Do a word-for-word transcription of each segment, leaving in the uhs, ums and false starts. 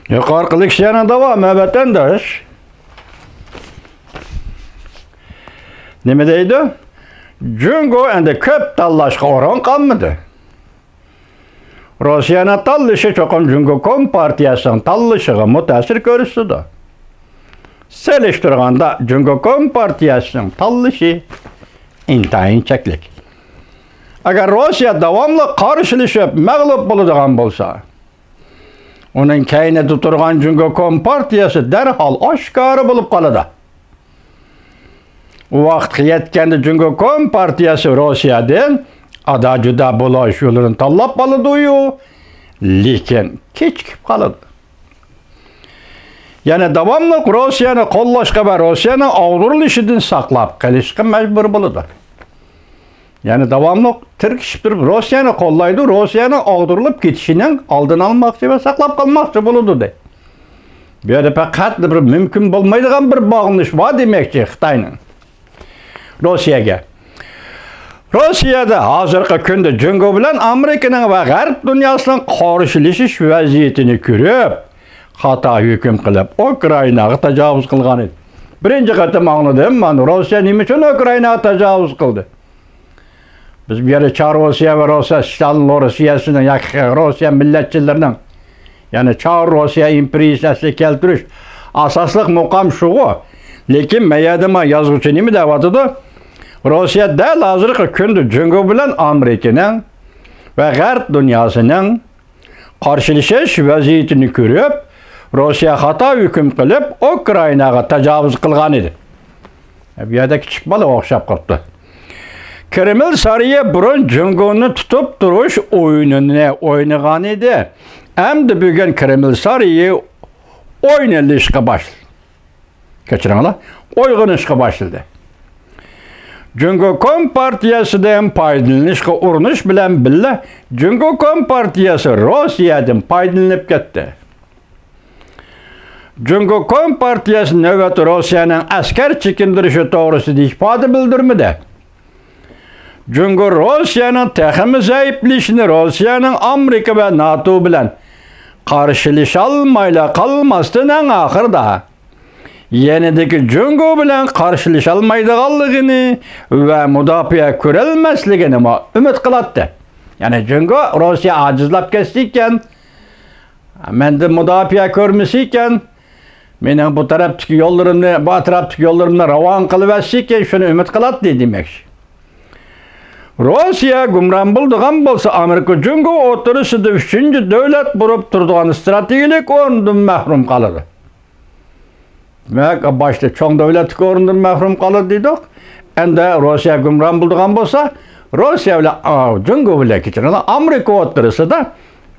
يۇقىرىقى لېكسىيەنىڭ داۋامى، ۋەتەنداش. نېمە دەيدۇ؟ جۇڭگو ئەمدى كۆپ تاللاشقا ئورۇن قالمىدى. روسىيەنىڭ تاللىشى چوقۇم جۇڭگو كومپارتىيەسىنىڭ تاللىشىغىمۇ تەسىر كۆرسىتىدۇ. سېلىشتۇرغاندا، جۇڭگو كومپارتىيەسىنىڭ تاللىشى ئىنتايىن چەكلىك. ئەگەر روسىيە داۋاملىق قارشىلىشىپ مەغلۇپ بولىدىغان بولسا، ئۇنىڭ كەينىدە تۇرغان جۇڭگو كومپارتىيەسى دەرھال ئاشكارا بولۇپ قالىدۇ. ئۇ ۋاقىتقا يەتكەندە جۇڭگو كومپارتىيەسى روسىيەدىن ئادا-جۇدا بولۇش يولىنى تاللاپ ئالىدۇ-يۇ، لېكىن كېچىكىپ قالىدۇ. يەنى داۋاملىق روسىيەنى قوللاشقا ۋە روسىيەنىڭ ئاغدۇرۇلۇشىدىن ساقلاپ قېلىشقا مەجبۇر بولىدۇ. يەنى داۋاملىق تىركىشىپ تۇرۇپ روسىيەنى قوللايدۇ، روسىيەنىڭ ئاغدۇرۇلۇپ كېتىشىنىڭ ئالدىنى ئالماقچى ۋە ساقلاپ قالماقچى بولىدۇ، دەي. بۇ يەردە پەقەت بىر مۇمكىن بولمايدىغان بىر باغلىنىش بار دېمەكچى خىتاينىڭ روسىيەگە. روسىيەدە ھازىرقى كۈندە جۇڭگو بىلەن ئامېرىكىنىڭ ۋە غەرب دۇنياسىنىڭ قارشىلىشىش ۋەزىيىتىنى كۆرۈپ، خاتا ھۆكۈم قىلىپ، ئۇكرائىناغا تاجاۋۇز قىلغان ئىدى. بىرىنچى قېتىم ئاڭلىدىم، مانا، روسىيە نېمە ئۈچۈن ئۇكرائىناغا تاجاۋۇز قىلدى؟ بىز بۇ يەردە چار روسىيە ۋە روسىيە، ستالىن روسىيەسىنىڭ ياكى روسىيە مىللەتچىلىرىنىڭ، يەنى چار روسىيە ئىمپېرىيىسى ئەسلىگە كەلتۈرۈش ئاساسلىق مۇقام شۇغۇ. لېكىن مەيەدىما يازغۇچى نېمە دەۋاتىدۇ؟ روسىيە دەل ھازىرقى كۈندە جۇڭگو بىلەن ئامېرىكىنىڭ ۋە غەرب دۇنياسىنىڭ قارشىلىشىش ۋەزىيىتىنى كۆرۈپ، روسىيە خاتا ھۆكۈم قىلىپ، ئۇكرائىناغا تاجاۋۇز قىلغان ئىدى. بۇ يەردە كىچىك بالا ئوخشاپ قاپتۇ. كرېمل سارىيى بۇرۇن جۇڭگونى تۇتۇپ تۇرۇش ئويۇنىنى ئوينىغان ئىدى. ئەمدى بۈگۈن كرېمل سارىيى ئوينىلىشقا باشلىدى. كەچۈرۈڭلار، ئويغىنىشقا باشلىدى. جۇڭگو كومپارتىيەسىدىن پايدىلىنىشقا ئۇرۇنۇش بىلەن بىللە، جۇڭگو كومپارتىيەسى روسىيەدىن پايدىلىنىپ كەتتى. جۇڭگو كومپارتىيەسى نۆۋەتتە روسىيەنىڭ ئەسكەر چېكىندۈرۈشى توغرىسىدا ئىپادە بىلدۈرمىدى. جۇڭگو روسىيەنىڭ تېخىمۇ زەئىپلىشىشىنى، روسىيەنىڭ ئامېرىكا ۋە ناتو بىلەن قارشىلىشالمايلا قالماستىن، ئەڭ ئاخىرىدا يېنىدىكى جۇڭگو بىلەن قارشىلىشالمايدىغانلىقىنى ۋە مۇداپىئە كۆرەلمەسلىكىنىمۇ ئۈمىد قىلاتتى. يەنى جۇڭگو روسىيە ئاجىزلاپ كەتسىكەن، مەندىن مۇداپىئە كۆرمىسىكەن، مېنىڭ بۇ تەرەپتىكى يوللىرىمنى، بۇ ئەتراپتىكى يوللىرىمنى راۋان قىلىۋەتسىكەن، شۇنى ئۈمىد قىلاتتى دېمەكچى. روسىيە گۇمران بولىدىغان بولسا، ئامېرىكا جۇڭگو ئوتتۇرىسىدا ئۈچىنچى دۆلەت بولۇپ تۇرىدىغان ئىستراتېگىيىلىك ئورۇندىن مەھرۇم قالىدۇ. دېمەك، باشتا چوڭ دۆلەتلىك ئورۇندىن مەھرۇم قالىدۇ دېدۇق. ئەمدى روسىيە گۇمران بولىدىغان بولسا، روسىيە بىلەن، ئا، جۇڭگو بىلەن، كەچۈرۈڭلار، ئامېرىكا ئوتتۇرىسىدا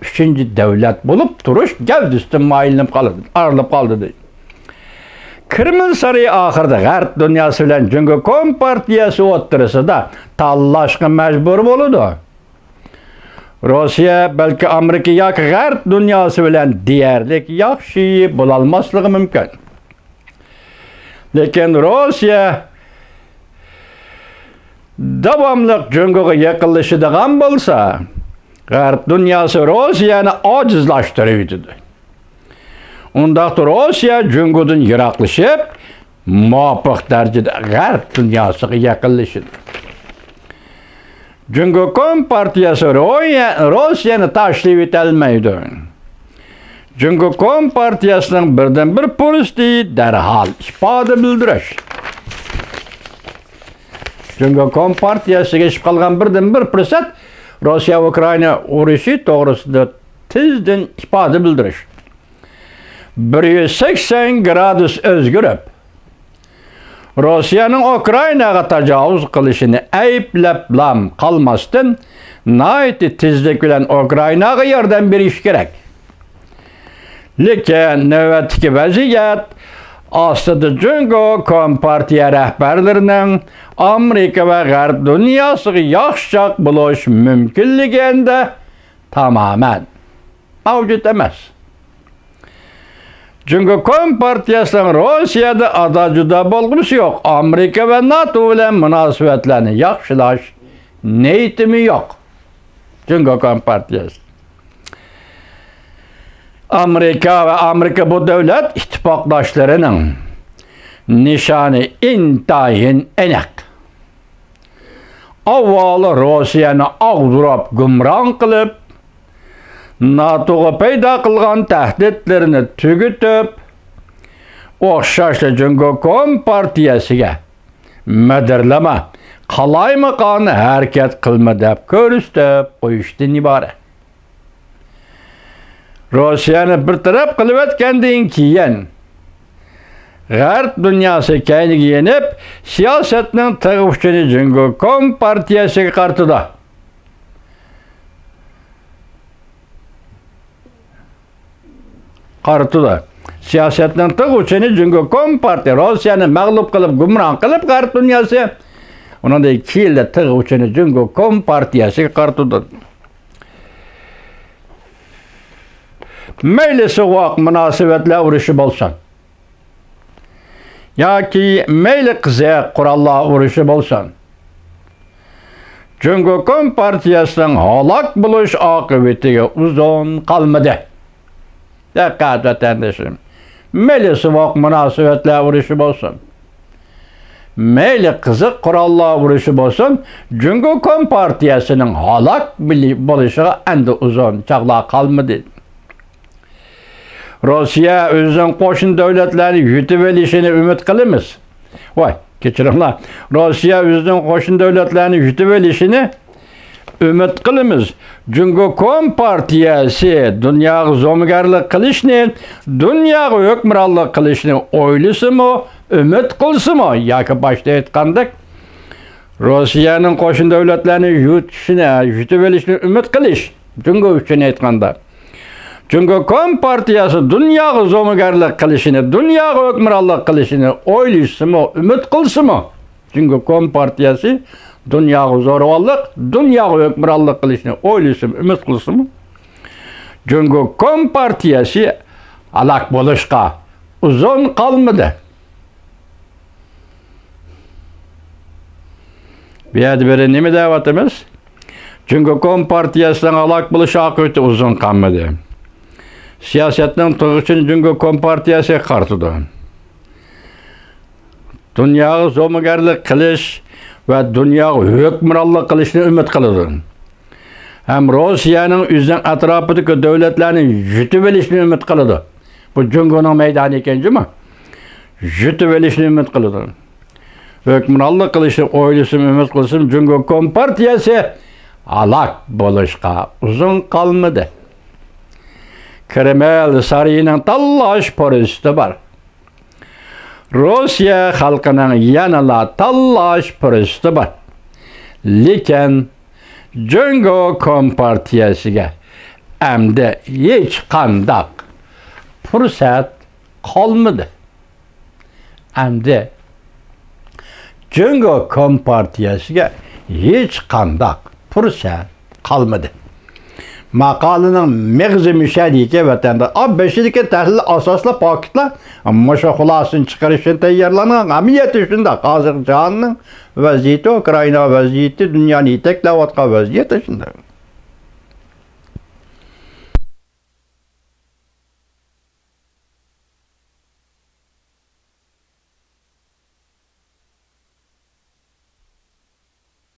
ئۈچىنچى دۆلەت بولۇپ تۇرۇش گەۋدىسىدىن مايىللىنىپ قالىدۇ، ئايرىلىپ قالدى دېدى. كرېمل سارىيى ئاخىرىدا غەرب دۇنياسى بىلەن جۇڭگو كومپارتىيەسى ئوتتۇرىسىدا تاللاشقا مەجبۇر بولىدۇ. روسىيە بەلكى ئامېرىكا ياكى غەرب دۇنياسى بىلەن دېيەرلىك ياخشى بولالماسلىقى مۇمكىن. لېكىن روسىيە داۋاملىق جۇڭگوغا يېقىنلىشىدىغان بولسا، غەرب دۇنياسى روسىيەنى ئاجىزلاشتۇرۇۋېتىدۇ. ئۇنداقتا روسىيە جۇڭگودىن يىراقلىشىپ، مۇۋاپىق دەرىجىدە غەرب دۇنياسىغا يېقىنلىشىدۇ. جۇڭگو كومپارتىيەسى رويە-، روسىيەنى تاشلىۋېتەلمەيدۇ. جۇڭگو كومپارتىيەسىنىڭ بىردىنبىر پۇرسىتى دەرھال ئىپادە بىلدۈرۈش. جۇڭگو كومپارتىيەسىگە ئېشىپ قالغان بىردىنبىر پۇرسەت روسىيە-ئۇكرائىنا ئۇرۇشى توغرىسىدا تېزدىن ئىپادە بىلدۈرۈش. بىر يۈز سەكسەن گرادۇس ئۆزگىرىپ، روسىيەنىڭ ئۇكرائىناغا تاجاۋۇز قىلىشىنى ئەيىبلەپلام قالماستىن، ناھايىتى تېزلىك بىلەن ئۇكرائىناغا ياردەم بېرىشى كېرەك. لېكىن نۆۋەتتىكى ۋەزىيەت ئاستىدا جۇڭگو كومپارتىيە رەھبەرلىرىنىڭ ئامېرىكا ۋە غەرب دۇنياسىغا ياخشىچاق بولۇش مۇمكىنلىكى ئەندە تامامەن مەۋجۇت ئەمەس. جۇڭگو كومپارتىيەسىنىڭ روسىيەدە ئادا-جۇدا بولغۇسى يوق، ئامېرىكا ۋە ناتو بىلەن مۇناسىۋەتلەرنى ياخشىلاش نىيىتىمۇ يوق. جۇڭگو كومپارتىيەسى. ئامېرىكا ۋە ئامېرىكا بۇ دۆلەت ئىتتىپاقداشلىرىنىڭ نىشانى ئىنتايىن ئېنىق. ئاۋۋال روسىيەنى ئاغدۇرۇپ گۇمران قىلىپ، ناتوغا پەيدا قىلغان تەھدىتلىرىنى تۈگىتىپ، ئوخشاشلا جۇڭگو كومپارتىيەسىگە مىدىرلىما، قالايمىقان ھەرىكەت قىلما دەپ كۆرسىتىپ قويۇشتىن ئىبارەت. روسىيەنى بىر تەرەپ قىلىۋەتكەندىن كېيىن، غەرب دۇنياسى كەينىگە يېنىپ، سىياسەتنىڭ تىغ ئۇچىنى جۇڭگو كومپارتىيەسىگە قارىتىدۇ. قارىتىدۇ. سىياسەتنىڭ تىغ ئۇچىنى جۇڭگو كومپارتىيە، روسىيەنى مەغلۇپ قىلىپ، گۇمران قىلىپ غەرب دۇنياسى، ئۇنىڭدىن كېيىنلا تىغ ئۇچىنى جۇڭگو كومپارتىيەسىگە قارىتىدۇ. مەيلى سوغۇق مۇناسىۋەتلەر ئۇرۇشى بولسۇن، ياكى مەيلى قىزىق قوراللار ئۇرۇشى بولسۇن، جۇڭگو كومپارتىيەسىنىڭ ھالاك بولۇش ئاقىۋىتىگە ئۇزۇن قالمىدى. دىققەت، ۋەتەندىشىم! مەيلى سوغۇق مۇناسىۋەتلەر ئۇرۇشى بولسۇن، مەيلى قىزىق قوراللار ئۇرۇشى بولسۇن، جۇڭگو كومپارتىيەسىنىڭ ھالاك بىلى-، بولۇشىغا ئەمدى ئۇزۇن چاغلار قالمىدى. روسىيە ئۆزىنىڭ قوشنا دۆلەتلەرنى يۇتۇۋېلىشىنى ئۈمىد قىلىمىز. ۋاي، كەچۈرۈڭلار. روسىيە ئۆزىنىڭ قوشنا دۆلەتلەرنى يۇتۇۋېلىشىنى ئۈمىد قىلىمىز. جۇڭگو كومپارتىيەسى دۇنياغا زومىگەرلىك قىلىشنى، دۇنياغا ھۆكۈمرانلىق قىلىشنى ئويلىسىمۇ، ئۈمىد قىلسىمۇ، ياكى باشتا ئېيتقاندەك، روسىيەنىڭ قوشنا دۆلەتلەرنى يۇتۇشىنى، يۇتۇۋېلىشىنى ئۈمىد قىلىش، جۇڭگو ئۈچۈن ئېيتقاندا، جۇڭگو كومپارتىيەسى دۇنياغا زومىگەرلىك قىلىشىنى، دۇنياغا ھۆكۈمرانلىق قىلىشىنى ئويلىسىمۇ، ئۈمىد قىلسىمۇ، جۇڭگو كومپارتىيەسى دۇنياغا زورۋاللىق، دۇنياغا ھۆكۈمرانلىق قىلىشنى ئويلىسىمۇ، ئۈمىد قىلسىمۇ، جۇڭگو كومپارتىيەسى ھالاك بولۇشقا ئۇزۇن قالمىدى. بۇ يەردە بىر نېمە دەۋاتىمىز؟ جۇڭگو كومپارتىيەسىنىڭ ھالاك بولۇش ئاقىۋىتى ئۇزۇن قالمىدى. سىياسەتنىڭ تۇغۇشىنى جۇڭگو كومپارتىيەسىگە قارىتىدۇ. دۇنياغا زومىگەرلىك قىلىش ۋە دۇنياغا ھۆكۈمرانلىق قىلىشنى ئۈمىد قىلىدۇ. ھەم روسىيەنىڭ ئۆزىنىڭ ئەتراپىدىكى دۆلەتلەرنى يۇتۇۋېلىشنى ئۈمىد قىلىدۇ. بۇ جۇڭگونىڭ مەيدانى ئىكەن جۇمۇ. يۇتۇۋېلىشنى ئۈمىد قىلىدۇ. ھۆكۈمرانلىق قىلىشنى ئويلىسىمۇ، ئۈمىد قىلسىمۇ، جۇڭگو كومپارتىيەسى ھالاك بولۇشقا ئۇزۇن قالمىدى. كرېمىل سارىيىنىڭ تاللاش پۇرسىتى بار. روسىيە خەلقىنىڭ يەنىلا تاللاش پۇرسىتى بار. لېكىن جۇڭگو كومپارتىيەسىگە ئەمدى ھېچقانداق پۇرسەت قالمىدى. ئەمدى جۇڭگو كومپارتىيەسىگە ھېچقانداق پۇرسەت قالمىدى. ماقالىنىڭ مېغىزى مۇشۇ يەردىكى ۋەتەندە. ئا، بېشىدىكى تەھلىل ئاساسلىق پاكىتلار مۇشۇ خۇلاسىنى چىقىرىش ئۈچۈن تەييارلانغان. ئەمەلىيەتتە شۇنداق. ھازىرقى جاھاننىڭ ۋەزىيىتى، ئۇكرائىنا ۋەزىيىتى، دۇنيانى يېتەكلەۋاتقان ۋەزىيەت شۇنداق.